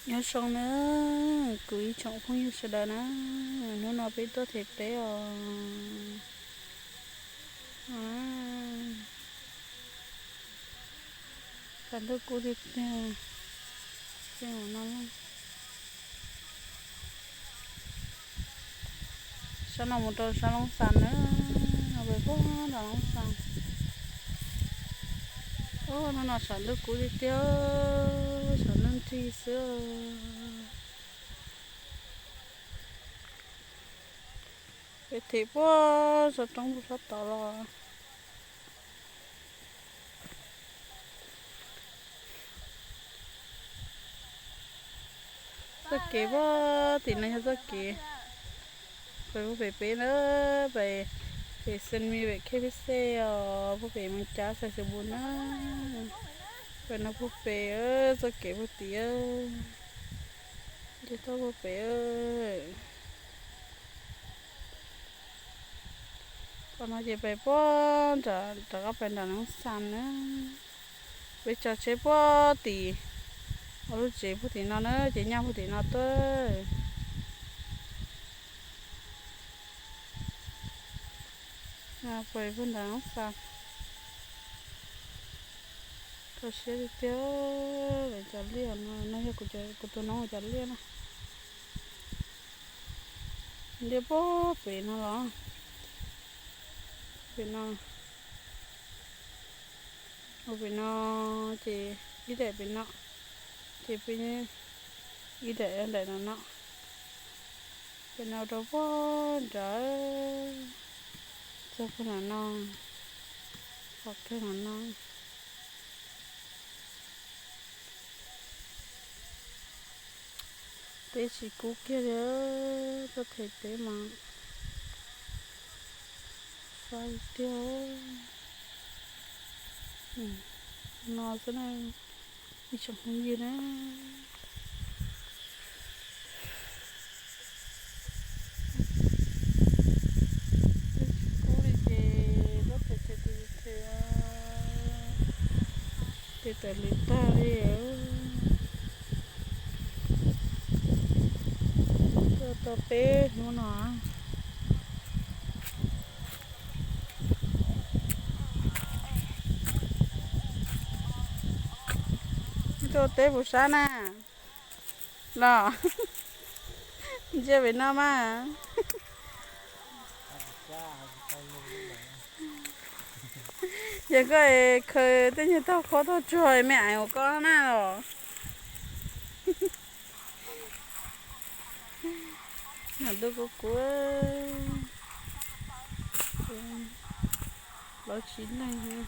Nyob zoo na, kuv ib tsoom phooj ywg sawv daws na, hnub no peb tuaj them teb os. Tshav ntuj kub tiag tiag. Sab no mus rau sab Loob Xas na, pem puag nram Loob Xas. Hnub no tshav ntuj kub tiag tiag, tshav ntuj nrig xwb. Peb them puag sab roob puag sab tod los. Txoj kev puag tim no yog txoj kev pem puag pem peb na, pem, pem Xeem Mis pem K F C os, puag pem Moos Cab Xais Xwm Npus na. Pem no puag pem, txoj kev puag tim, nce toj puag pem. Qhov no ces pem puag nram, rov qab pem nram Loob Xas na. Peb tso tsheb puag tim, ua lub tsev puag tim no na, ces nyaj puag tim no tuaj. Pem puag nram Loob Xas. Kho siab tiag tiag, cov liaj no, no yog kuv tus noob cov liaj na. Liaj puag pem no los, pem no, ua pem no, ces ib daim pem no, ces peb ib daim daim no no, pem no rau puag nrad, txog puag nram no, qhov kawg nram no. Teb tsis kub kiag li, tuaj them teb mas fab tiag. No xwb na, ib tsoom phooj ywg na. Teb tsis kub li ces tuaj them teb, ces tawm hli tag li. Tuaj tau peb hnub no. Tuaj teb puas sab na los? Ntsia pem no mas. Yog koj khaws tej nyuag tag qhov tag tsuag me aiv ua koj na los. Ntuj kub kub, plaub tsib leeg.